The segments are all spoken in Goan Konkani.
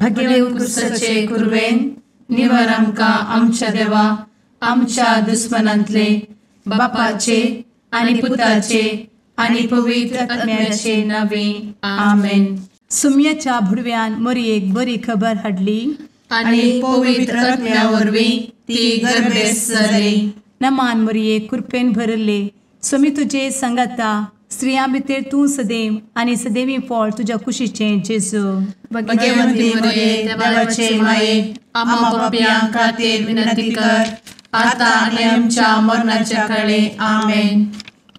भगेव कुरवेन निवर आमकां आमच्या देवा आमच्या दुस्मनांतले बापाचे आनी पुताचे आनी पवित्र आत्म्याचे नावे आमेन. सुम्याच्या भुडव्यान मोरयेक बरी खबर हाडली आनी पवित्र आत्म्या वरवीं ती गर्भेस्त जाली. नमान मोरये, कृपेन भरले, स्वामी तुजे संगाता, स्त्रियां भितर तूं सदैव आनी सदैवी फळ तुज्या कुशीचें जेजू. भगवंती मोरये, देवाचे माये, आम्हा पापयां खातीर विनंती कर आता आनी आमच्या मरणाच्या काळे. आमेन.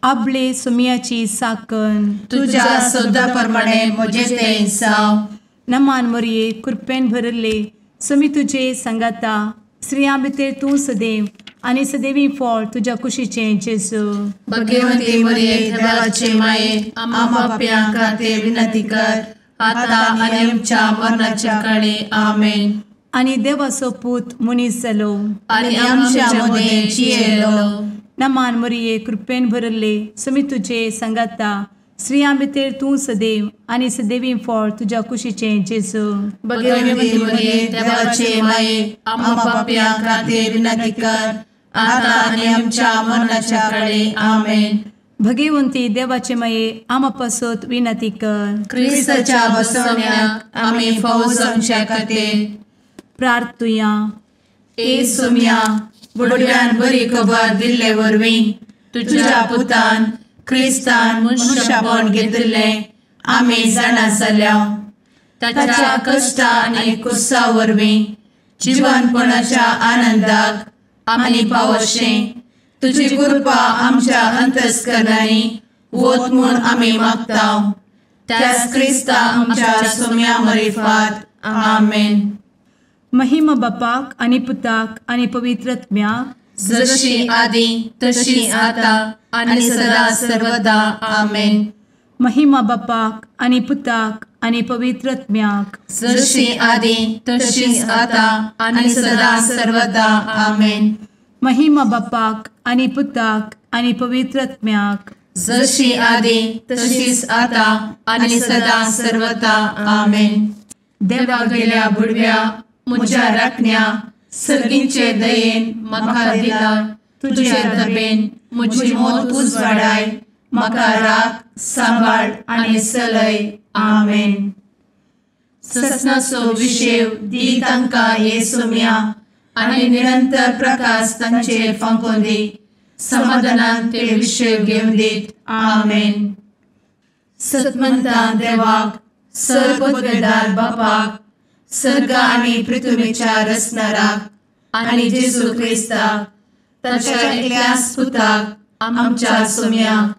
आपले सुम्याची साकन तुज्या सदा प्रमाणे म्हजें तें जावं. नमान मोरये, कृपेन भरले, स्वामी तुजे संगाता, स्त्रियां भितर तूं सदैव आनी सदैवी फळ तुज्या कुशीचें जेजू. भगवंती मोरये, देवाचे माये, आम्हा पापयां खातीर विनंती कर आता आनी आमच्या मरणाच्या काळे. आमेन. आनी देवाचो पूत मनीस जालो आनी आमच्या मदें जियेलो. नमान मोरये, कृपेन भरले, स्वामी तुजे संगाता, स्त्रियां भितर तूं सदैव आनी सदैवी फळ तुज्या कुशीचें जेजू. भगवंती मोरये, देवाचे माये, आम्हा पापयां खातीर विनंती कर आता आनी आमच्या मरणाच्या काळे. आमेन. भगवंती देवाचे माये, आम्हा पासत विनंती कर. क्रिस्ताच्या बसवण्याक आमी फावो जावच्या खातीर प्रार्थुया. ए सुम्या, बुडव्यान बरी खबर दिल्ले वरवीं तुज्या पुतान क्रिस्तान मनशापण घेतिल्लें आमी जाणा जाल्या. ताच्या कश्टा आनी कुसा वरवीं जिवनपणाच्या आनंदाक आमी पावशें तुजी कृपा आमच्या अंतस्करणांनी वत म्हूण आमी मागता. त्याच क्रिस्ता आमच्या सुम्या मरिफात. आमेन. महिमा बापाक आनी पुताक आनी पवित्र आत्म्याक, जशी आदी तशी आता आनी सदा सर्वदा. आमेन. महिमा बापाक आनी पुताक आनी पवित्र आत्म्याक, जशी आदी तशी आता आनी सदा सर्वदा. आमेन. महिमा बापाक आनी पुताक आनी पवित्र आत्म्याक, जशी आदी तशीच आता आनी सदा सर्वदा. आमेन. देवा गेल्या बुडव्या म्हज्या राखण्या सर्गींचे दयेन म्हाका दिला तुजे दबेन म्हजी मोत उजवाडाय, म्हाका राख सांबाळ आनी सलय. आमेन. ससनाचो विशेव दी तांकां हे सुम्या आनी निरंतर प्रकाश तांचेर फांकोवन दी, समाधानान ते विशेव घेवन दीत. आमेन. सतमंता देवाक, सर्वपदवेदार बापाक, सर्ग आनी पृथ्वीच्या रचणाराक आनी जेजू क्रिस्ताक ताच्या एकल्याच पुताक आमच्या सुम्याक,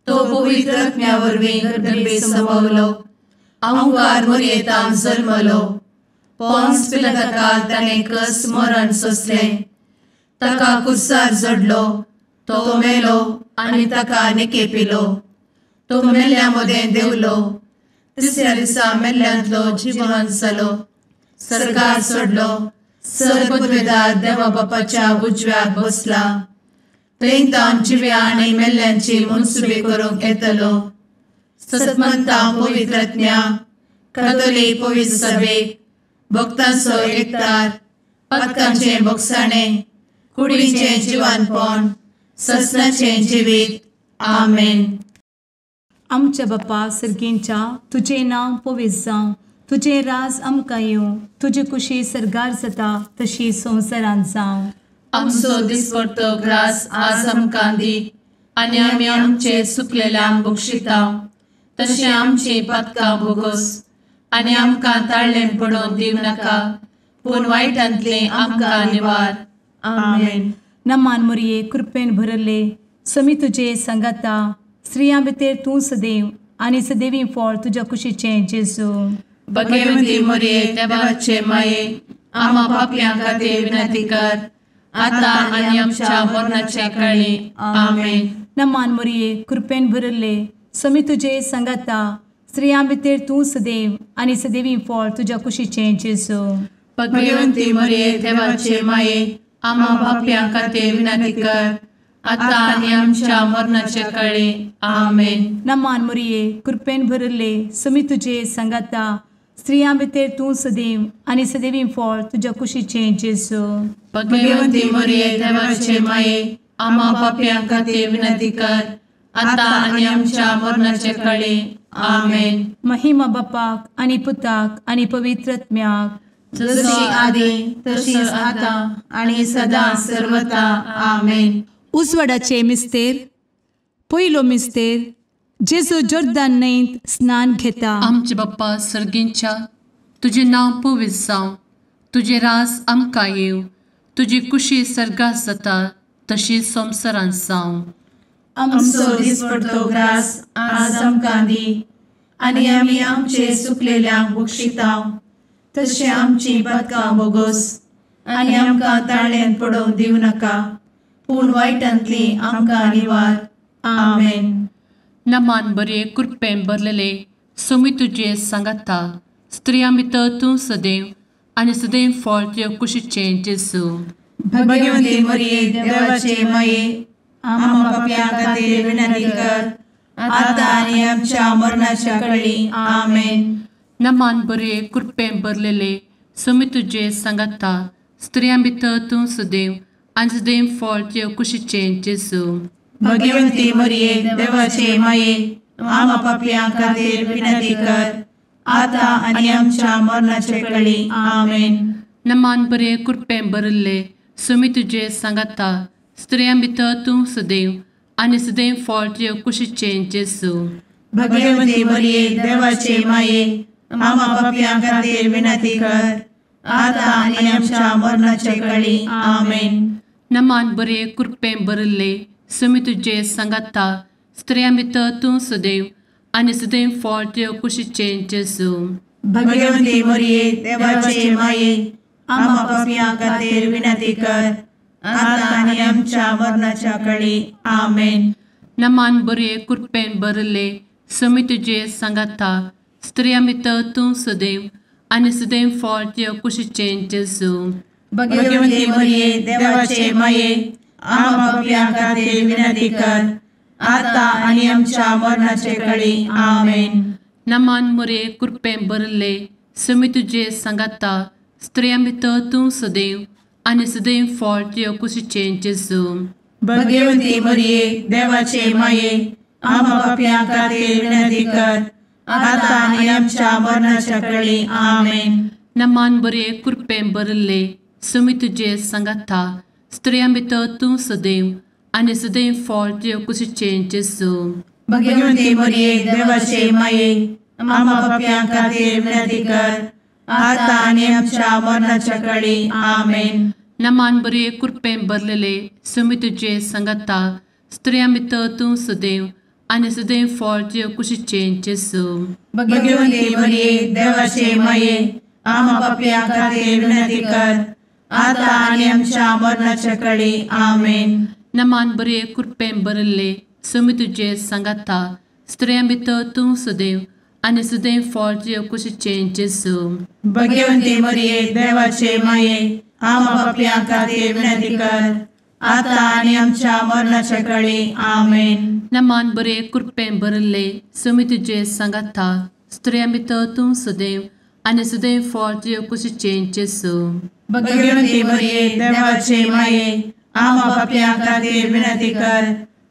तो पवित्र आत्म्या वरवीं गर्भे संभवलो, अहंकार मोरयेतान जल्मलो, पोन्स पिलाताकाल ताणें कस मरण सोंसलें, ताका कुर्सार जडलो, तो मेलो आनी ताका निकेपिलो, तो मेल्ल्या मदें देंवलो, तिसऱ्या दिसा मेल्ल्यांतलो जिवन जालो, सर्गार सोडलो, सर्वपदवेदार देवा बापाच्या उजव्याक बसला, थंय तावन जिव्या आनी मेल्ल्यांची मनसुबी करूंक येतलो. सतमंता पवित्र आत्म्या, कातोलीक पवित्र सभेक, भक्तांचो एकतार, पातकांचें भोगसाणें, कुडीचें जिवानपण, ससनाचें जिवीत. आमेन. आमच्या बापा सर्गींच्या, तुजें नांव पवित्र जावं, तुजें राज आमकां येवं, तुजी कुशी सर्गार जाता तशी संवसारांत जावं. आमचो दिसपडतो ग्रास आज आमकां दी आनी आमी आमचे सुकलेल्यांक बक्षिता तशें आमची पातकां भोगोस आनी आमकां ताळ्ळें पडोवन दिवं नाका, पूण वायटांतलें आमकां निवार. आमेन. नमान मोरये, कृपेन भरले, स्वामी तुजे संगाता, स्त्रियां भितर तूं सदैव आनी सदैवी फळ तुज्या कुशीचें जेजू. भगवंती मोरये, देवाचे माये, आम्हा पापयां खातीर विनंती कर आता आनी आमच्या मरणाच्या काळी. आमेन. नमान मोरये, कृपेन भरले, स्वामी तुजे संगाता, स्त्रियां भितर तूं सदैव आनी सदैवी फळ तुज्या कुशीचें जेजू. भगवंती मोरये, देवाचे माये, आम्हा पापयां खातीर विनंती कर आता आनी आमच्या मरणाच्या काळी. आमेन. नमान मोरये, कृपेन भरले, स्वामी तुजे संगाता, स्त्रियां भितर तूं सदैव आनी सदैवी फळ तुज्या कुशीचें जेजू. भगवंती मरिये देवाचे माये, आम्हा पापयां खातीर विनंती कर, आतां आनी आमच्या मरणाचे कळे. आमेन. महिमा बापाक आनी पुताक आनी पवित्र आत्म्याक, जशी आदी तशीच आतां आनी सदां सर्वता. आमेन. उजवाडाचे मिस्तेर. पयलो मिस्तेर, जेजू जोर्दान न्हंयत स्नान घेता. आमचे बाप्पा सर्गींच्या, तुजें नांव पवित्र जावं, तुजें राज आमकां येवं, तुजी कुशी सर्गात जाता तशी संवसारांत जावं. आमचो दिसपडतो ग्रास आज आमकां दी, आनी आमी आमचे सुकलेल्यांक बक्षिता तशें आमची पातकां बोगोस, आनी आमकां ताळ्यांत पडोवंक दिवं नाका, पूण वायटांतली आमकां निवार. आमेन. नमान बरे कृपेन भरलेले, सोमी तुजे सांगाता, स्त्रियां भितर तूं सदैव आनी सदैव फळ तुज्या कुशीचें जेजू. भगवंती मरिये देवाचे माये, आम्हा पापयां खातीर विनंती कर, आतां आनी आमच्या मरणाच्या कळी. आमेन. नमान बरे कृपेन भरलेले, सोमी तुजे सांगाता, स्त्रियां भितर तूं सदैव आनी सदैव फळ तुज्या कुशीचें जेजू. भगवंती मरिये देवाचे माये, आम्हा पापयां खातीर विनंती कर, आतां आनी आमच्या मरणाचे कळी. आमेन. नमान बरे कृपेन भरिल्ले, सोमी तुजे सांगाता, स्त्रियां भितर तूं सदैव आनी सदैव फळ तुज्या कुशीचें जेजू. भगवंती मरिये देवाचे माये, आम्हा पापयां खातीर विनंती कर, आतां आनी आमच्या मरणाचे कळी. आमेन. नमान बरे कृपेन भरिल्ले, सोमी तुजे सांगाता, स्त्रियां भितर तूं सदैव आनी सदैव फळ तुज्या कुशीचें जेजू. भगवंती मरिये देवाचे माये, आम्हा पापयां खातीर विनंती कर, आतां आनी आमच्या मरणाच्या कळी. आमेन. नमान बरे कृपेन भरिल्ले, सोमी तुजे सांगाता, स्त्रियां भितर तूं सदैव आनी सदैव फळ तुज्या कुशीचें जेजू. भगवंती मरिये देवाचे माये, आम्हा पापयां खातीर विनंती कर, आतां आनी आमच्या मरणाचे कळी. आमेन. नमान मरिये कृपेन भरिल्ले, सोमी तुजे सांगाता, स्त्रियां भितर तूं सदैव आनी सदैव फळ तुज्या कुशीचें जेजू. भगवंती मरिये देवाचे माये, आम्हा पापयां खातीर विनंती कर, आतां आनी आमच्या मरणाच्या कळी. आमेन. नमान बरे कृपेन भरिल्ले, सोमी तुजे सांगाता, स्त्रियां भितर तूं सदैव आनी सदैव फळ तुज्या कुशीचें जेजू. भगवंती मरिये देवाचे माये, आम्हा पापयां खातीर विनंती कर, आतां आनी आमच्या मरणाच्या कळी. आमेन. नमान बरे कृपेन भरलेले, सोमी तुजे सांगाता, स्त्रियां भितर तूं सदैव आनी सदैव फळ तुज्या कुशीचें जेजू. भगवंती मरिये देवाचे माये, आम्हा पापयां खातीर विनंती कर, आतां आनी आमच्या मरणाच्या कळी. आमेन. नमान बरे कृपेन भरिल्ले, सोमी तुजे सांगाता, स्त्रियां भितर तूं सदैव आनी सदैव फळ तुज्या कुशीचें जेजू. भगवंती मरिये देवाचे माये, आम्हा पापयां खातीर विनंती कर, आतां आनी आमच्या मरणाच्या कळी. आमेन. नमान बरे कृपेन भरिल्ले, सोमी तुजे सांगाता, स्त्रियां भितर तूं सदैव आनी सदैव फळ तुज्या कुशीचें जेजू. भगवंती मरिये देवाचे माये, आम्हा पापयां खातीर विनंती कर,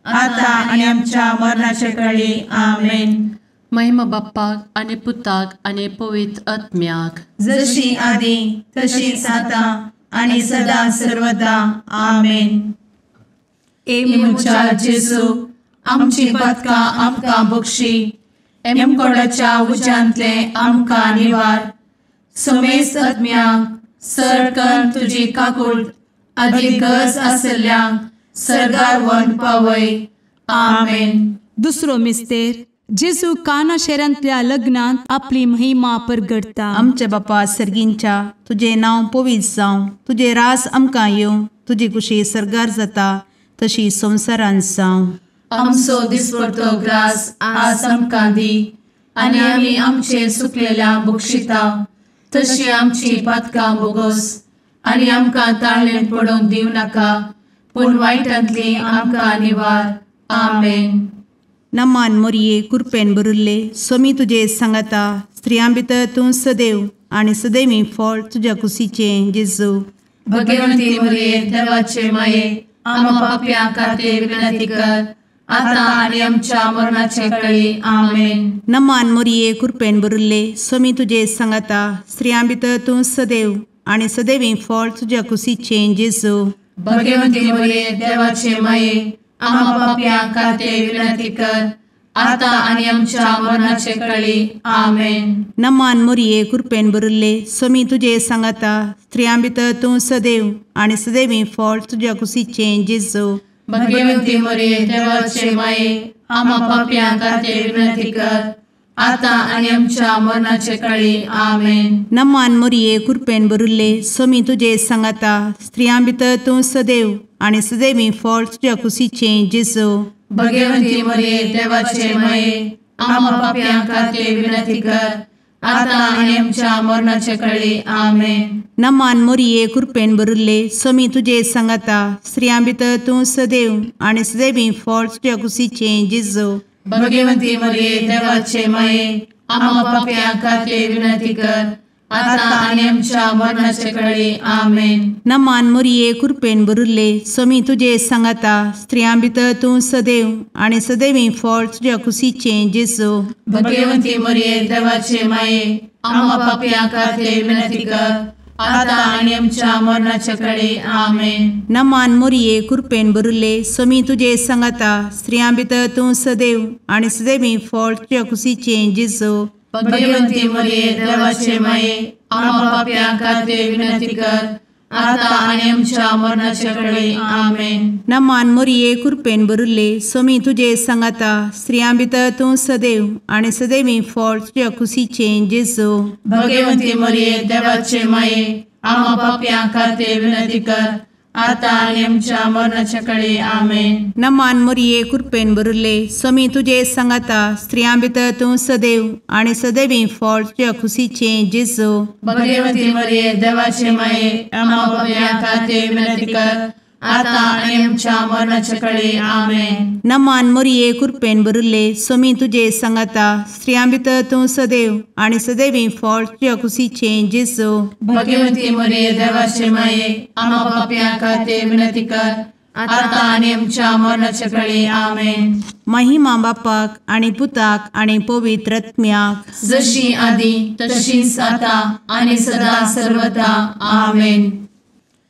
आतां आनी आमच्या मरणाच्या कळी. आमेन. महिमा बाप्पाक आनी पुताक आनी पवित्र आत्म्याक, जशी आदी तशीच आतां आनी सदां सर्वदा. आमेन. ए म्हज्या जेजू, आमची पातकां आमकां बक्षी, एमकोडाच्या उज्यांतले आमकां निवार, समेस्त आत्म्यांक सर तुजी काकूट आदी गरज आसल्ल्यांक सर्गार व्हरून पावय. आमेन. दुसरो मिस्तेर, जेजू काना शहरांतल्या लग्नांत आपली महिमा परगटता. आमच्या बापा सर्गींच्या, तुजें नांव पवित्र जावं, तुजें राज आमकां येवं, तुजी कुशी सर्गार जाता तशी संवसारांत जावं. आमचो दिसपडतो ग्रास आज आमकां दी, आनी आमी आमचे सुकलेल्या बक्षिता तशी आमची पातकां बोगोस, आनी आमकां ताळ्ळेंत पडोवंक दिवं नाका, पूण वायटांतली आमकां निवार. आमेन. नमान मोरये कृपेन भरिल्ले, स्वामी तुजे सांगाता, स्त्रियां भितर तूं सदैव आनी सदैवी फळ तुज्या कुशीचें जेजू। भगवंती मरिये देवाचे माये आम्हा पाप्यां खातीर विनंती कर आता आनी आमच्या मरणाचे वेळी। आमेन। नमान मोरये कृपेन भरिल्ले स्वामी तुजे सांगाता स्त्रियां भितर तूं सदैव आनी सदैवी फळ तुज्या कुशीचें जेजू। भगवंती मरिये देवाचे माये आम्हा पाप्यां खातीर विनंती कर आता आनी आमच्या मरणाचे वेळी। आमेन। नमान मोरये कृपेन भरिल्ले स्वामी तुजे सांगाता स्त्रियां भितर तूं सदैव आनी सदैवी फळ तुज्या कुशीचें जेजू। भगवंती मरिये देवाचे माये आम्हा पाप्यां खातीर विनंती कर आता आनी आमच्या मरणाचे वेळी। आमेन। नमान मोरये कृपेन भरिल्ले स्वामी तुजे सांगाता स्त्रियां भितर तूं सदैव आनी सदैवी फळ तुज्या कुशीचें जेजू। भगवंती मरिये देवाचे माये आम्हा पाप्यां खातीर विनंती कर आता आनी आमच्या मरणाचे वेळी। आमेन। नमान मोरये कृपेन भरिल्ले स्वामी तुजे सांगाता स्त्रियां भितर तूं सदैव आनी सदैवी फळ तुज्या कुशीचें जेजू। भगवंती मरिये देवाचे माये आम्हा पाप्यां खातीर विनंती कर आता आनी आमच्या मरणाचे वेळी। आमेन। नमान मोरये कृपेन भरिल्ले स्वामी तुजे सांगाता स्त्रियां भितर तूं सदैव आनी सदैवी फळ तुज्या कुशीचें जेजू। भगवंती मरिये देवाचे माये आम्हा पाप्यां खातीर विनंती कर आता आनी आमच्या मरणाचे वेळी। आमेन। नमान मोरये कृपेन भरिल्ले स्वामी तुजे सांगाता स्त्रियां भितर तूं सदैव आनी सदैवी फळ तुज्या कुशीचें जेजू। भगवंती मरिये देवाचे माये आम्हा पाप्यां खातीर विनंती कर आता आनी आमच्या मरणाचे वेळी। आमेन। नमान मोरये कृपेन भरिल्ले स्वामी तुजे सांगाता स्त्रियां भितर तूं सदैव आनी सदैवी फळ तुज्या कुशीचें जेजू। भगवंती मरिये देवाचे माये आम्हा पाप्यां खातीर विनंती कर आता आनी आमच्या मरणाचे वेळी। आमेन। नमान मोरये कृपेन भरिल्ले स्वामी तुजे सांगाता स्त्रियां भितर तूं सदैव आनी सदैवी फळ तुज्या कुशीचें जेजू। भगवंती मरिये देवाचे माये आम्हा पाप्यां खातीर विनंती कर आता आनी आमच्या मरणाचे वेळी। आमेन। नमान मोरये कृपेन भरिल्ले स्वामी तुजे सांगाता स्त्रियां भितर तूं सदैव आनी सदैवी फळ तुज्या कुशीचें जेजू। भगवंती मरिये देवाचे माये आम्हा पाप्यां खातीर विनंती कर आता आनी आमच्या मरणाचे वेळी। आमेन। महिमा बापाक आनी पुताक आनी पवित्र आत्म्याक, जशी आदी तशीच आता आनी सदा सर्वदा। आमेन।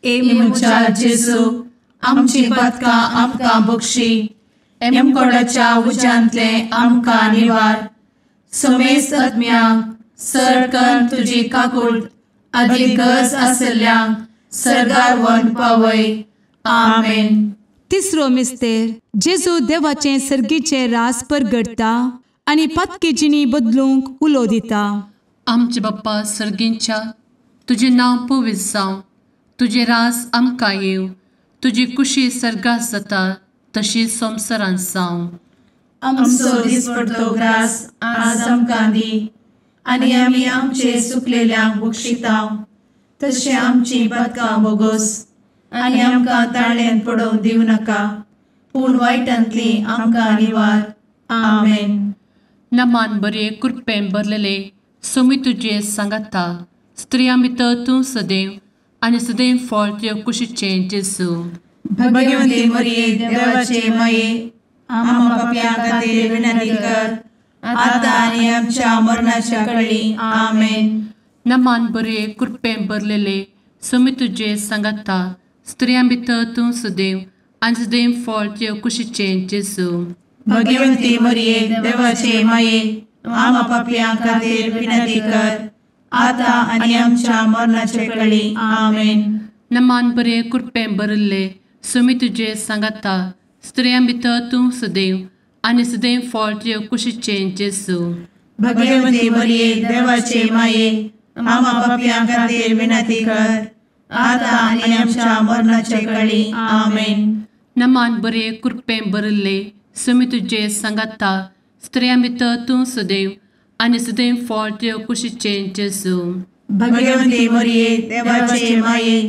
ए म्हज्या जेजू आमची पातकां आमकां बक्षी, एमकोडाच्या उज्यांतले आमकां निवार, समेस्त आत्म्यांक सरकन तुजी काकूट आदी गरज आसल्ल्यांक सर्गार व्हरून पावय। आमेन। तिसरो मिस्तेर जेजू देवाचें सर्गीचें रास परगटता आनी पातकी जिणी बदलूंक उलो दिता। आमचे बाप्पा सर्गींच्या तुजें नांव पवित्र जावं, तुजें रास आमकां येवं, तुजी कुशी सर्गात जाता तशी संवसारांत जावं। आमचो दिसपडतो ग्रास आज आमकां दी आनी आमी आमचे सुकलेल्यांक बक्षिता तशें आमची पातकां बोगोस आनी आमकां ताळ्यान पडोवंक दिवं नाका, पूण वायटांतली आमकां निवार। आमेन। नमान बरे कृपेन भरलेले स्वामी तुजे सांगाता स्त्रियां भितर तूं सदैव आनी सदैव फळ तुज्या कुशीचें जेजू। भगवंती मरिये देवाचे माये आम्हा पाप्यां खातीर विनंती कर आता आनी आमच्या मरणाच्या वेळी। आमेन। नमान बरे कृपेन भरलेले स्वामी तुजे सांगाता स्त्रियां भितर तूं सदैव आनी सदैव फळ तुज्या कुशीचें जेजू। भगवंती मरिये देवाचे माये आम्हा पाप्यां खातीर विनंती कर आता आनी आमच्या मरणाचे वेळी। आमेन। नमान बरे कृपेन भरिल्ले स्वामी तुजे सांगाता स्त्रियां भितर तूं सदैव आनी सदैव फळ तुज्या कुशीचें जेजू। भगवंती मरिये देवाचे माये आम्हा पाप्यां खातीर विनंती कर आता आनी आमच्या मरणाचे वेळी। आमेन। नमान बरे कृपेन भरिल्ले स्वामी तुजे सांगाता स्त्रियां भितर तूं सदैव आनी सदैव फळ तुज्या कुशीचें जेजू। भगवंती मरिये देवाचे माये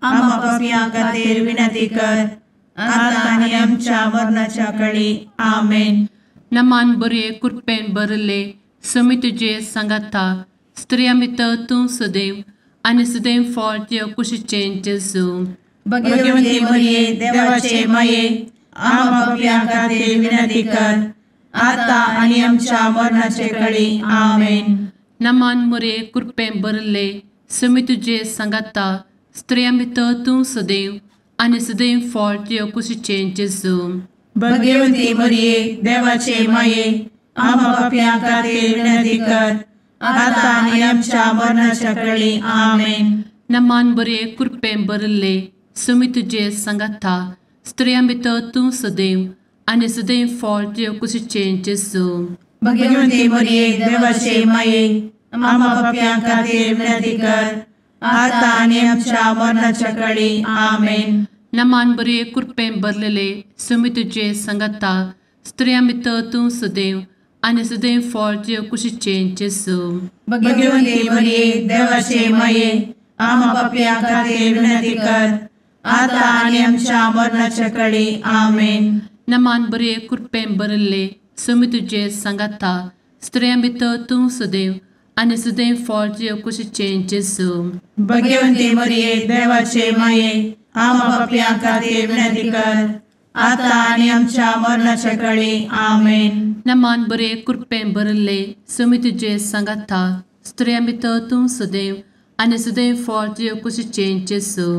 आम्हा पाप्यां खातीर विनंती कर आता आनी आमच्या मरणाच्या वेळी। आमेन। नमान बरे कृपेन भरिल्ले समी तुजे सांगाता स्त्रियां भितर तूं सदैव आनी सदैव फळ तुज्या कुशीचें जेजू. भगवती मरिये देवाचे माये आम्हा पाप्यां खातीर विनंती कर आता आनी आमच्या मरणाचे कळी. आमेन. नमान मोरये कृपेन भरिल्ले समी तुजे सांगाता स्त्रियां भितर तूं सदैव आनी सदैव फळ तुज्या कुशीचें जेजू. भगवती मरिये देवाचे माये आम्हा पाप्यां खातीर विनंती कर आता आनी आमच्या मरणाच्या कळी. आमेन. नमान बरे कृपेन भरिल्ले समी तुजे सांगाता स्त्रियां भितर तूं सदैव आनी सदैव फळ तुज्या कुशीचें जेजू. भगवती मरिये देवाचे माये आम्हा पाप्यां खातीर विनंती कर आता आनी आमच्या मरणाच्या कळी. आमेन. नमान बरे कृपेन भरलेले समी तुजे सांगाता स्त्रियां भितर तूं सदैव आनी सदैव फळ तुज्या कुशीचें जेजू. भगवती मरिये देवाचे माये आम्हा पाप्यां खातीर विनंती कर आता आनी आमच्या मरणाच्या कळी. आमेन. नमान बरे कृपेन भरिल्ले समी तुजे सांगाता स्त्रियां भितर तूं सदैव आनी सदैव फळ तुज्या कुशीचें जेजू. भगवती मरिये देवाचे माये आम्हा पाप्यां खातीर विनंती कर आता आनी आमच्या मरणाच्या कळी. आमेन. नमान बरे कृपेन भरिल्ले समी तुजे सांगाता स्त्रियां भितर तूं सदैव आनी सदैव फळ तुज्या कुशीचें जेजू.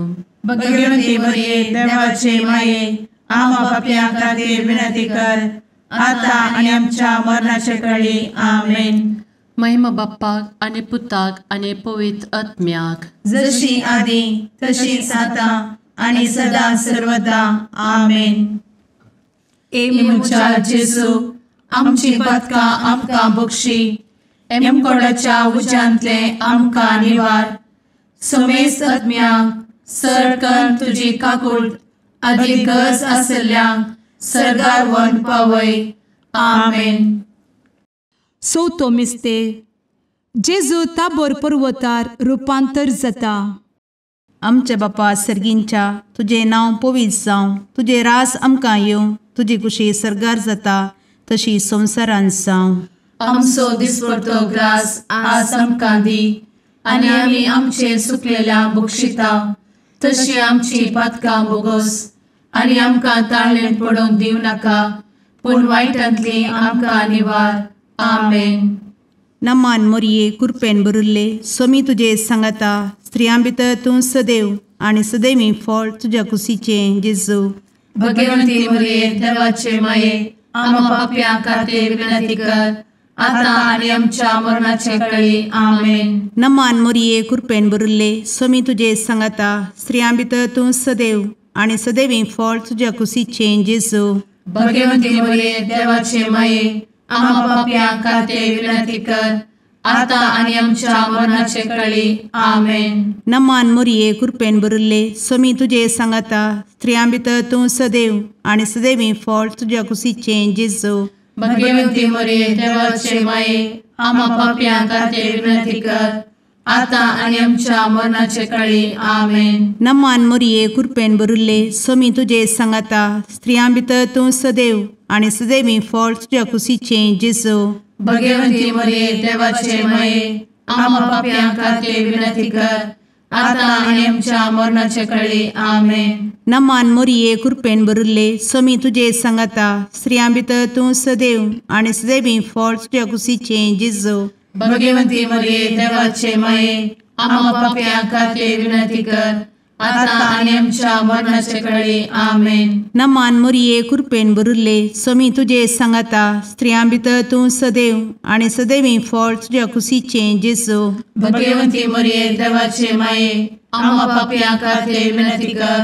भगवती मरिये देवाचे माये आम्हा पाप्यां खातीर विनंती कर आता आनी आमच्या मरणाच्या कळी. आमेन. महिमा बाप्पाक आनी पुताक आनी पवित्र आत्म्याक, जशी आदी तशीच आता आनी सदा सर्वदा. आमेन. ए म्हज्या जेजू आमची पातकां आमकां बक्षी, एमकोडाच्या उज्यांतले आमकां निवार, समेस्त आत्म्यांक सरकन तुजी काकूट आदी गरज आसल्ल्यांक सर्गार व्हरून पावय. आमेन. चवथो मिस्तेर जेजू ताबोर पर्वतार रुपांतर जाता. आमच्या बापा सर्गींच्या तुजें नांव पवित्र जावं, तुजें राज आमकां येवं, तुजी कुशी सर्गार जाता तशी संवसारांत जावं. आमचो दिसपडतो ग्रास आज आमकां दी आनी आमी आमचे सुकलेल्या बक्षिता तशी आमची पातकां बोगोस आनी आमकां ताळेन पडोवंक दिवं नाका पूण वायटांतली आमकां निवार. आमेन. नमान मोरये कृपेन भरिल्ले स्वामी तुजे सांगाता स्त्रियां भितर तूं सदैव आनी सदैवी फळ तुज्या कुशीचें जेजू. भगवंती मोरये देवाचे माये आम्हा पाप्यां खातीर विनंती कर आता आनी आमच्या मरणाचे कळी. आमेन. नमान मोरये कृपेन भरिल्ले स्वामी तुजे सांगाता स्त्रियां भितर तूं सदैव आनी सदैवी फळ तुज्या कुशीचें जेजू. भगवंती मोरये देवाचे माये आम्हा पाप्यां खातीर विनंती कर आता आनी आमच्या मरणाचे कळी. आमेन. नमान मोरये कृपेन भरिल्ले स्वामी तुजे सांगाता स्त्रियां भितर तूं सदैव आनी सदैवी फळ तुज्या कुशीचें जेजू. भगवंती मोरये देवाचे माये आम्हा पाप्यां खातीर विनंती कर आता आनी आमच्या मरणाचे कळी. आमेन. नमान मोरये कृपेन भरिल्ले स्वामी तुजे सांगाता स्त्रियां भितर तूं सदैव आनी सदैवी फळ तुज्या कुशीचें जेजू. भगवंती मोरये देवाचे माये आम्हा पाप्यां खातीर विनंती कर आता आनी आमच्या मरणाचे कळी. आमेन. नमान मोरये कृपेन भरिल्ले स्वामी तुजे सांगाता स्त्रियां भितर तूं सदैव आनी सदैवी फळ तुज्या कुशीचें जेजू. भगवंती मोरये देवाचे माये आम्हा पाप्यां खातीर विनंती कर आता आनी आमच्या मरणाचे कळी. आमेन. नमान मोरये कृपेन भरिल्ले स्वामी तुजे सांगाता स्त्रियां भितर तूं सदैव आनी सदैवी फळ तुज्या कुशीचें जेजू. भगवंती मोरये देवाचे माये आम्हा पाप्यां खातीर विनंती कर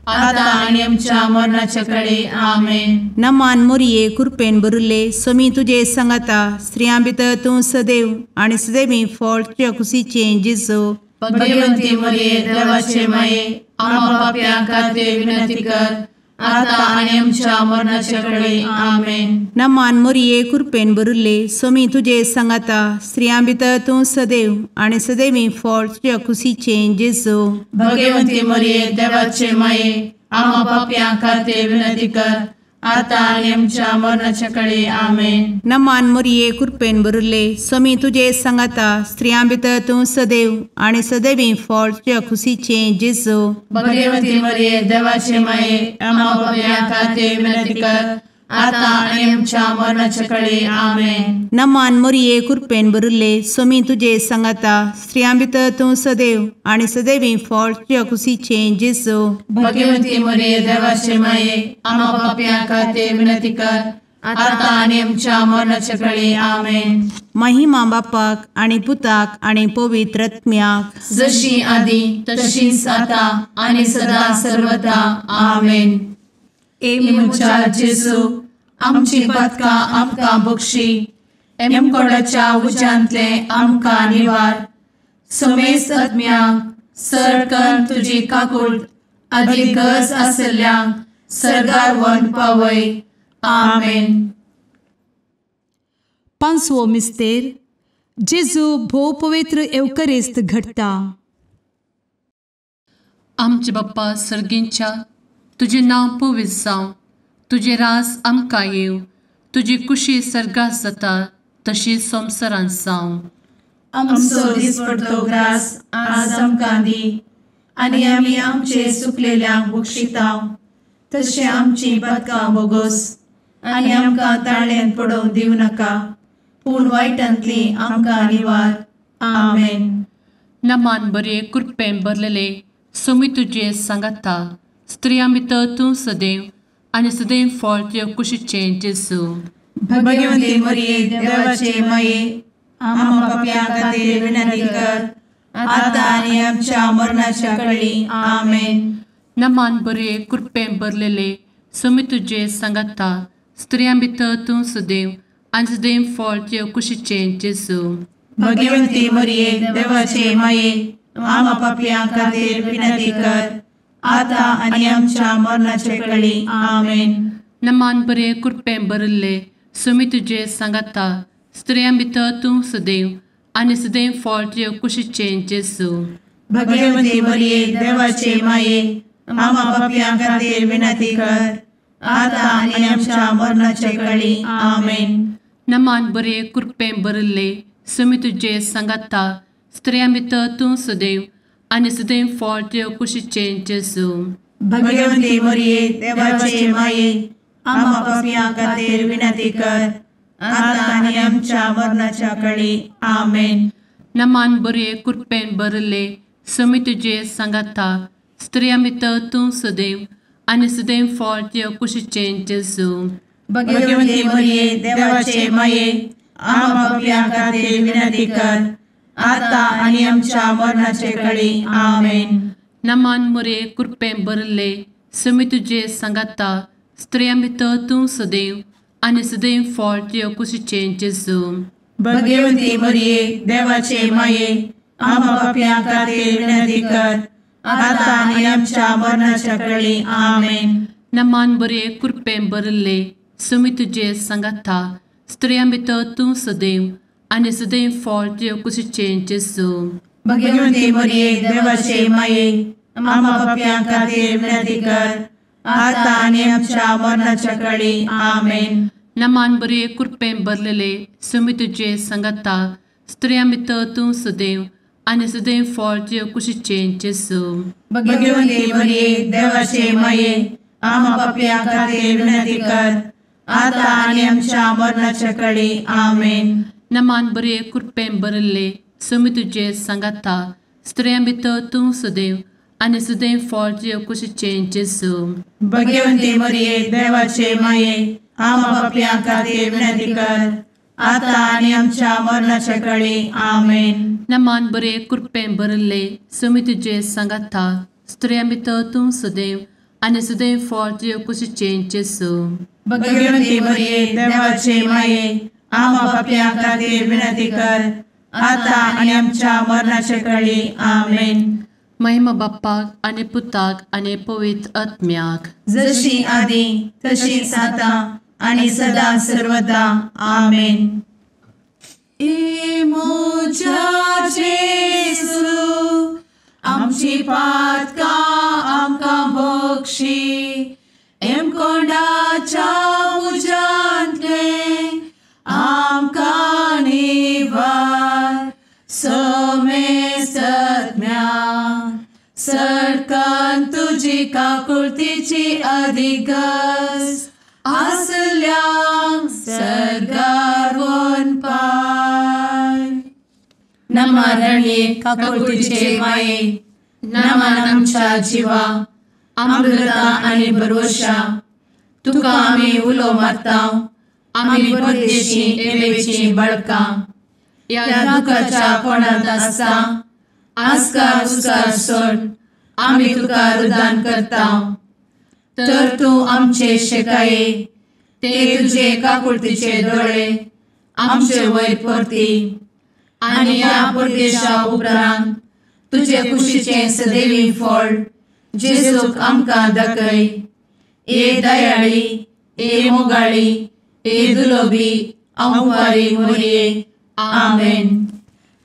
आता आनी आमच्या मरणाचे कळी. आमेन. नमान मोरये कृपेन भरिल्ले स्वामी तुजे सांगाता स्त्रियां भितर तूं सदैव आनी सदैवी फळ तुज्या कुशीचें जेजू. भगवंती मोरये देवाचे माये आम्हा पाप्यां खातीर विनंती कर आता आनी आमच्या मरणाचे कळी. आमेन. नमान मोरये कृपेन भरिल्ले स्वामी तुजे सांगाता स्त्रियां भितर तूं सदैव आनी सदैवी फळ तुज्या कुशीचें जेजू. भगवंती मोरये देवाचे माये आम्हा पाप्यां खातीर विनंती कर आतां आनी आमच्या मरणाच्या कळे. आमेन. नमान मोरये कृपेन भरिल्ले, स्वामी तुजे सांगाता, स्त्रियां भितर तूं सदैव आनी सदैवी फळ तुज्या खुशीचें जेजू. भगवती मरिये देवाचे माये, आम्हा पाप्यां खातीर विनंती कर, आतां आनी आमच्या मरणाच्या कळे. आमेन. नमान मोरये कृपेन भरिल्ले, स्वामी तुजे सांगाता, स्त्रियां भितर तूं सदैव आनी सदैवी फळ तुज्या खुशीचें जेजू. भगवती मरिये देवाचे माये, आम्हा पाप्यां खातीर विनंती कर, आतां आनी आमच्या मरणाच्या कळे. आमेन. महिमा बापाक आनी पुताक आनी पवित्र आत्म्याक, जशी आदी तशीच आतां आनी सदा सर्वदा. आमेन. ए म्हज्या जेजू, आमची पातकां आमकां बक्षी, एमकोडाच्या उज्यांतले आमकां निवार, समेस्त आत्म्यांक सरकन तुजी काकूट आदी गरज आसल्ल्यांक सर्गार व्हरून पावय. आमेन. पांचवो मिस्तेर, जेजू भोव पवित्र एवकरिस्त घडटा. आमचे बाप्पा सर्गींच्या, तुजें नांव पवित्र जावं, तुजें राज आमकां येवं, तुजी कुशी सर्गात जाता तशी संवसारांत जावं. आमचो दिसपडतो ग्रास आज आमकां दी, आनी आमी आमचे सुकलेल्यांक बक्षिता तशें आमची पातकां बोगोस, आनी आमकां ताळ्यांत पडोवंक दिवं नाका, पूण वायटांतली आमकां निवार. आमेन. नमान बरे कृपेन भरलेले, स्वामी तुजे सांगाता, स्त्रियां भितर तूं सदैव आनी सदैव फळ तुज्या कुशीचें जेजू. भगवती मरिये देवाचे माये, आम्हा पाप्यां खातीर विनंती कर, आतां आनी आमच्या मरणाच्या कळी. आमेन. नमान बरे कृपेन भरलेले, स्वामी तुजे सांगाता, स्त्रियां भितर तूं सदैव आनी सदैव फळ तुज्या कुशीचें जेजू. भगवती मरिये देवाचे माये, आम्हा पाप्यां खातीर विनंती कर, आतां आनी आमच्या मरणाचे कळी. आमेन. नमान बरे कृपेन भरिल्ले, स्वामी तुजे सांगाता, स्त्रियां भितर तूं सदैव आनी सदैव फळ तुज्या कुशीचें जेजू. भगवती मरिये देवाचे माये, आम्हा पाप्यां खातीर विनंती कर, आतां आनी आमच्या मरणाचे कळी. आमेन. नमान बरे कृपेन भरिल्ले, स्वामी तुजे सांगाता, स्त्रियां भितर तूं सदैव आनी सदैव फळ तुज्या कुशीचें जेजू. भगवती मरिये देवाचे माये, आम्हा पाप्यां खातीर विनंती कर, आतां आनी आमच्या मरणाच्या कळी. आमेन. नमान बरे कृपेन भरिल्ले, स्वामी तुजे सांगाता, स्त्रियां भितर तूं सदैव आनी सदैव फळ तुज्या कुशीचें जेजू. भगवती मरिये देवाचे माये, आम्हा पाप्यां खातीर विनंती कर, आतां आनी आमच्या मरणाचे कळी. आमेन. नमान मरिये कृपेन भरिल्ले, स्वामी तुजे सांगाता, स्त्रियां भितर तूं सदैव आनी सदैव फळ तुज्या कुशीचें जेजू. भगवती मरिये देवाचे माये, आम्हा पाप्यां खातीर विनंती कर, आतां आनी आमच्या मरणाच्या कळी. आमेन. नमान बरे कृपेन भरिल्ले, स्वामी तुजे सांगाता, स्त्रियां भितर तूं सदैव आनी सदैव फळ तुज्या कुशीचें जेजू. भगवती मरिये देवाचे माये, आम्हा पाप्यां खातीर विनंती कर, आतां आनी आमच्या मरणाच्या कळी. आमेन. नमान बरे कृपेन भरलेले, स्वामी तुजे सांगाता, स्त्रियां भितर तूं सदैव आनी सदैव फळ तुज्या कुशीचें जेजू. भगवती मरिये देवाचे माये, आम्हा पाप्यां खातीर विनंती कर, आतां आनी आमच्या मरणाच्या कळी. आमेन. नमान बरे कृपेन भरिल्ले, स्वामी तुजे सांगाता, स्त्रियां भितर तूं सदैव आनी सदैव फळ तुज्या कुशीचें जेजू. भगवती मरिये देवाचे माये, आम्हा पाप्यां खातीर विनंती कर, आतां आनी आमच्या मरणाच्या कळी. आमेन. नमान बरे कृपेन भरिल्ले, स्वामी तुजे सांगाता, स्त्रियां भितर तूं सदैव आनी सदैव फळ तुज्या कुशीचें जेजू. भगवती मरिये देवाचे माये, आम्हा पाप्यां खातीर विनंती कर, आतां आनी आमच्या मरणाच्या कळी. आमेन. महिमा बाप्पाक आनी पुताक आनी पवित्र आत्म्याक, जशी आदी तशीच आतां आनी सदा सर्वदा. आमेन. ए म्हज्या जेजू, आमची पातकां आमकां बक्षी, एमकोंडाच्या तुजी काकुळतीची अधिगस आसल्यांक सर्गार वनपाय. नमा रणये काकुळतीचे माये, नमन आमच्या जिवा, अमृता आनी भरवशा, तुका आमी उलो मारता, आमी परदेशी एवेची बळकां, ह्या दुखाच्या कोणांत आसता आस्कार उस्कार सोड आमी तुका रुदान करता. तर तूं आमचे शेकाये ते तुजे काकुळतीचे दोळे आमचे वयर परती आनी ह्या परदेशा उपरांत तुजे कुशीचें सदैवी फळ जेजूक आमकां दाखय. ए दयाळी, ए मोगाळी, ए दुलोबी अंवारी मोरये. आमेन.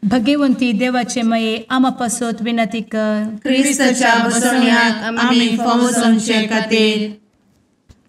भगवंती देवाचे मये आमा पासत विनंती कर. क्रिस्ताच्या बसवण्याक आमी फावो जावचे खातीर.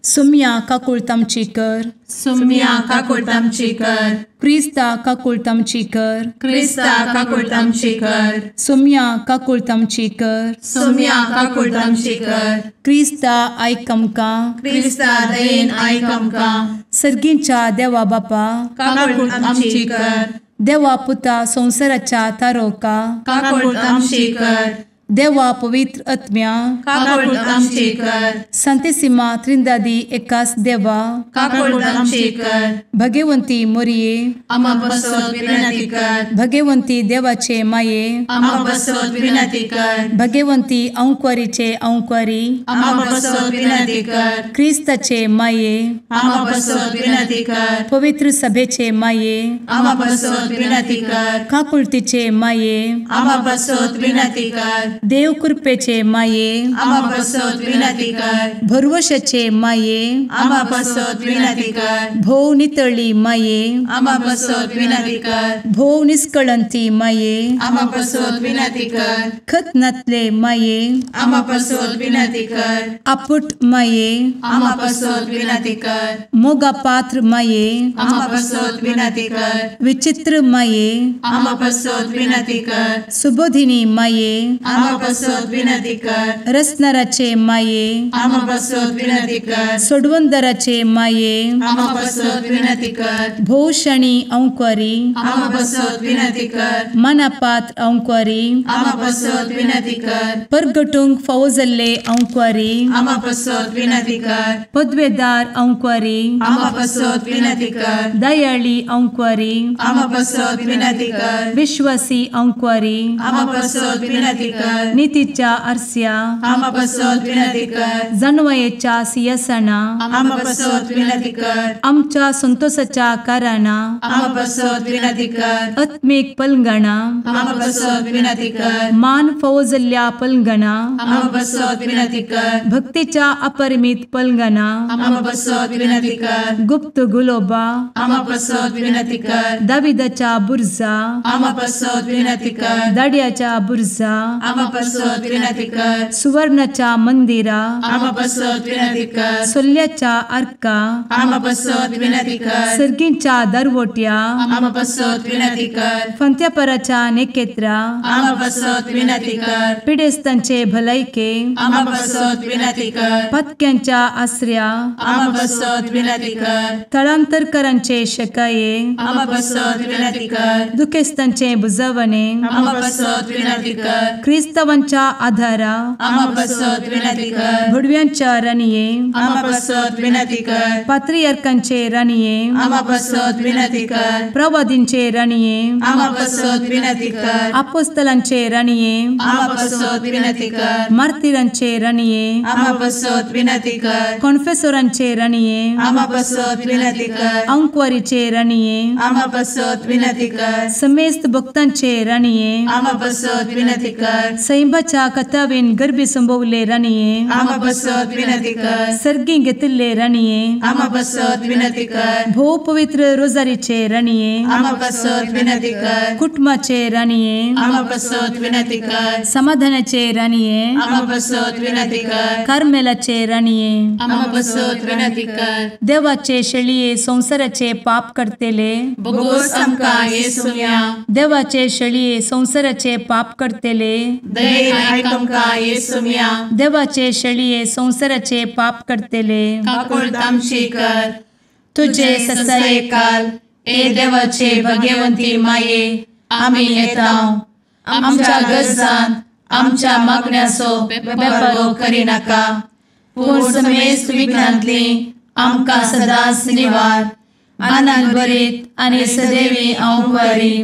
सुम्या काकुळत आमची कर. सुम्या काकुळत आमची कर. क्रिस्ता काकुळत आमची कर. क्रिस्ता काकुळत आमची कर. सुम्या काकुळत आमची कर. सुम्या काकुळत आमची कर. क्रिस्ता आयक आमकां. क्रिस्ता दयेन आयक आमकां. सर्गींच्या देवा बापा काकुळत आमची कर. देवा पुता संवसाराच्या तारोका काकुळत आमची कर. देवा पवित्र आत्म्या काकुळत आमची कर. संतेसिमा त्रिंदादी एकास देवा काकुळत आमची कर. भगवंती मोरये आमा पासत विनंती कर. भगवंती देवाचे माये आमा पासत विनंती कर. भगवंती अंकुरीचे अंकुरी आमा पासत विनंती कर. क्रिस्ताचे माये आमा पासत विनंती कर. पवित्र सभेचे माये आमा पासत विनंती कर. काकुळतीचे माये आमा पासत विनंती कर. देव कृपेचे माये आमा पासत विनंती कर. भरवशाचे माये आमा पासत विनंती कर. भोव नितळी माये आमा पासत विनंती कर. भोव निष्कळंती माये आमा पासत विनंती कर. खत नातले माये आमा पासत विनंती कर. आपुट माये आमा पासत विनंती कर. मोगा पात्र माये आमा पासत विनंती कर. विचित्र माये आमा पासत विनंती कर. सुबोधिनी माये आमा पासत विनंती कर. रसनाराचे माये आमा पासत विनंती कर. सोडवंदराचे माये आमा पासत विनंती कर. भोवशणी अंकुरी आमा पासत विनंती कर. मनापात्र अंकुरी आमा पासत विनंती कर. परगटूंक फावो जाल्ले अंकुरी आमा पासत विनंती कर. पदवेदार अंकुरी आमा पासत विनंती कर. दयाळी अंकुरी आमा पासत विनंती कर. विश्वासी अंकुरी आमा पासत विनंती कर. नितीच्या आरस्या आमा पासत विनंती कर. जानवयेच्या सिंहासना आमा पासत विनंती कर. आमच्या संतोषाच्या कारणा आमा पासत विनंती कर. आत्मीक पलंगणा आमा पासत विनंती कर. मान फावो जाल्ल्या पलंगणा आमा पासत विनंती कर. भक्तीच्या अपरिमित पलंगणा आमा पासत विनंती कर. गुप्त गुलोबा आमा पासत विनंती कर. दाविदाच्या बुर्जा आमा पासत विनंती कर. दाड्याच्या बुर्जा आमा पासत विनंती कर. सुवर्णाच्या मंदिरा आमा पासत विनंती कर. सोल्ल्याच्या आर्का आमा पासत विनंती कर. सर्गींच्या दरवट्या आमा पासत विनंती कर. फंत्यापराच्या नेकेत्रा आमा पासत विनंती कर. पिडेस्तांचे भलायके आमा पासत विनंती कर. पत्क्यांच्या आसऱ्या आमा पासत विनंती कर. थळांतरकरांचे शकाये आमा पासत विनंती कर. दुखेस्तांचे बुजवणे आमा पासत विनंती कर. क्रिस्तावांच्या आधारा आमा पासत विनंती कर. भुडव्यांच्या राणये आमा पासत विनंती कर. पात्रियार्कांचे राणये आमा पासत विनंती कर. प्रवादींचे राणये आमा पासत विनंती कर. आपोस्तलांचे राणये आमा पासत विनंती कर. मार्तिरांचे राणये आमा पासत विनंती कर. कॉन्फेसोरांचे राणये आमा पासत विनंती कर. अंकुवारीचे राणये आमा पासत विनंती कर. समेस्त भक्तांचे राणये आमा पासत विनंती कर. सैंबाच्या कथावेन गर्भी संभवले राणये आमा पासत विनंती कर. सर्गी घेतिल्ले राणये आमा पासत विनंती कर. भोव पवित्र रोजारीचे राणये आमा पासत विनंती कर. कुटुंबाचे राणये आमा पासत विनंती कर. समाधानाचे राणये आमा पासत विनंती कर. कार्मेलाचे राणये आमा पासत विनंती कर. देवाचे शेळये संवसाराचे पाप करतेले बोगोस आमकां येसुम्या देवाचे शेळये संवसाराचे पाप करतेले दयेन आयक आमकां येसुम्या. देवाचे शेळये संवसाराचे पाप करतले काकुळट आमची कर. तुजे ससायेकाल ए देवाचे भगवंती माये आमी येता आमच्या गरजान आमच्या मागण्याचो बेपर्वो करिनाका, पूण समेस्त विघ्नांतली आमकां सदांच निवार. आनंद भरीत आनी सदैवी अंवकारी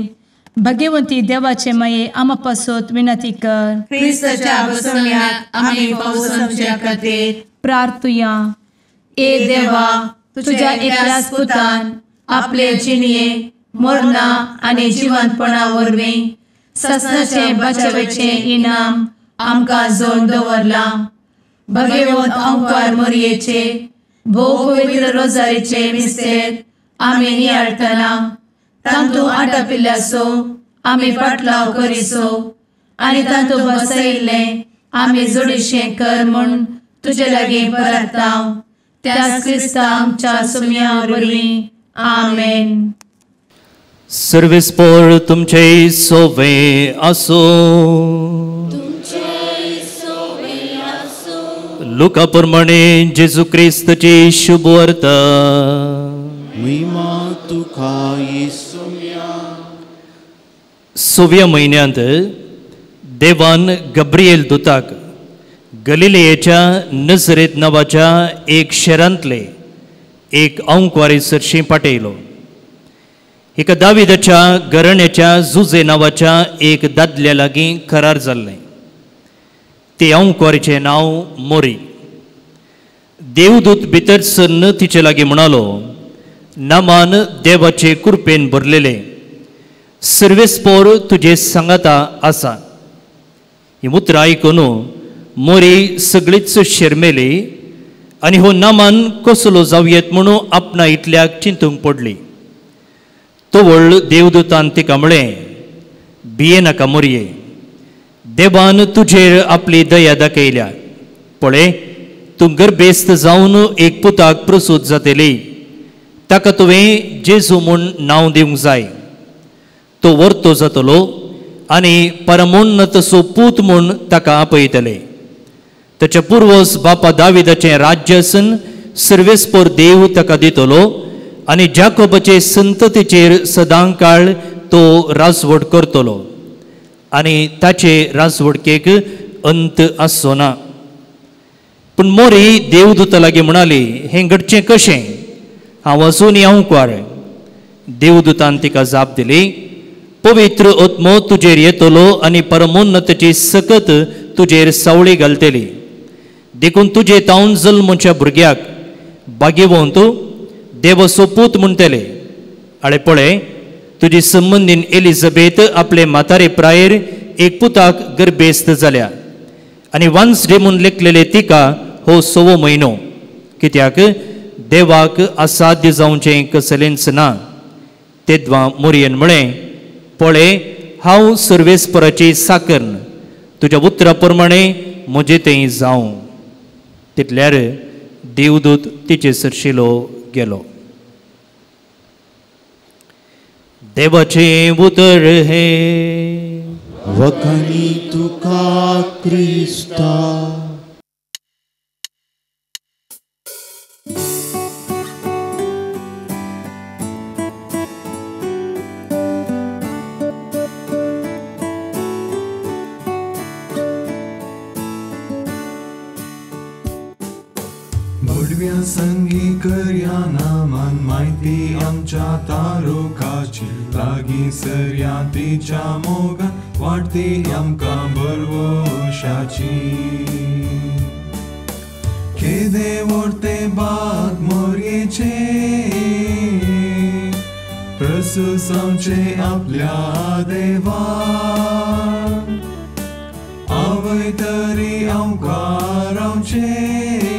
भगवंती देवाचे माये आमा पासत विनंती कर. क्रिस्ताच्या बसवण्याक आमी पावसाच्या खातीर प्रार्थुया. ए देवा, तुझ्या एकल्याच पुतान आपले जिणये मरणा आनी जिवंतपणा वरवीं ससनाचे बचावेचे इनाम आमकां जोड दवरलां. भगवंत अंकार मोरयेचे भोव पवित्र रोजारीचे मिस्तेर आमी नियाळटना तांतू आटापिल्ल्याचो आमी पाटलाव करिसो आनी तांतू बसयिल्लें आमी जोडीशें कर म्हूण तुजे लागीं परताव. त्याच क्रिस्ता आमच्या सुम्या वरवीं. आमेन. सर्वेस्पोर तुमचे सोवे आसो. लुका प्रमाणे जेजू क्रिस्तची शुभवार्ता. सव्या म्हयन्यांत देवान गब्रिएल दुताक गलिलेच्या नजरेत नांवाच्या एक शहरांतले एक अंकवारी सरशी पाठयलो. एका दाविदाच्या घराण्याच्या जुजे नांवाच्या एक दादल्या लागीं करार जाल्लें. ते अंकवारीचें नांव मोरी. देवदूत भितर सरन तिचे लागीं म्हणालो, नामान देवाचे कृपेन भरलेले सर्वेस्पोर तुजे सांगाता आसा. ही उतरां आयकून मोरी सगळीच शर्मेली आनी हो नामान कसलो जावयेत म्हणून आपणा इतल्याक चिंतूंक पडली. तवळ देवदूतान तिका म्हळें, भिये नाका मोरये, देवान तुजेर आपली दया दाखयल्या. पळय, तूं गर्भेस्त जावन एक पुताक प्रसूत जातली, ताका तुवें जेजू म्हूण नांव दिवंक जाय. तो वर्तो जातलो आनी परमोन्नतसो पूत म्हूण ताका आपयतले. ताच्या पुर्वज बापा दाविदाचें राज्य आसून सर्वेस्पोर देव ताका दितलो आनी जाकोबाचे संततीचेर सदांकाळ तो राजवट करतलो आनी ताचे राजवटकेक अंत आसचो ना. पूण मोरी देवदूता लागीं म्हणाली, हें घडचें कशें? हांव अजून अंकवार. देवदूतान तिका जाप दिली, पवित्र आत्मो तुजेर येतलो आनी परमोन्नताची सकत तुजेर सावळी घालतली. देखून तुजे तावन जल्मच्या भुरग्याक भाग्यवंत देवाचो पूत म्हणटले. आळे पळय, तुजी संबंदीन एलिझाबेथ आपले म्हातारे प्रायेर एक पुताक गर्भेस्त जाल्या आनी वांसडे म्हूण लेखलेले तिका हो 6वो म्हयनो. कित्याक देवाक असाध्य जावचें कसलेंच ना. तेद्वां मोरयेन म्हळें, पळय, हांव सर्वेस्पराची साकर्न, तुज्या उतरा प्रमाणे म्हजें तें जावं. तितल्यार देवदूत तिचे सरशिलो गेलो. देवाचें उतर हें. वखणी तुका क्रिस्ता. संगी करया नामान माहिती आमच्या तारुकाची लागीं सरया तिच्या मोगान वाडती आमकां बरवशाची. केदे व्हडते बाग मोरयेचे प्रसूस आमचे आपल्या देवा. आवय तरी आमकां रावचें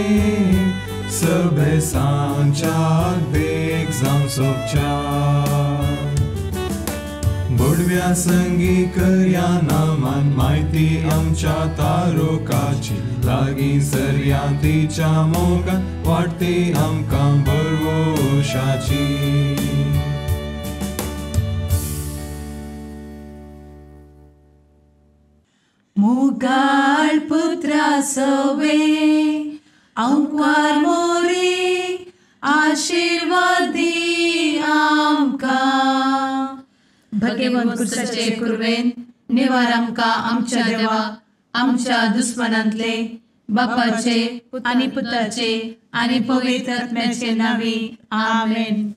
सभेसांच्याक देख जावं सोबच्या. बुडव्या संगी करया नामान माहिती आमच्या तारुकाची लागीं सरया तिच्या मोगान वाडती आमकां बरवशाची. मोग मुगाळ पुत्रा सवे आंकवार मोरी आशीर्वादी आमकां. भगवंत कुर्साचे कुर्वेन निवार आमकां आमच्या देवा आमच्या दुस्मनांतले बापाचे आनी पुताचे आनी पवित्र आत्म्याचे नांवी आमेन.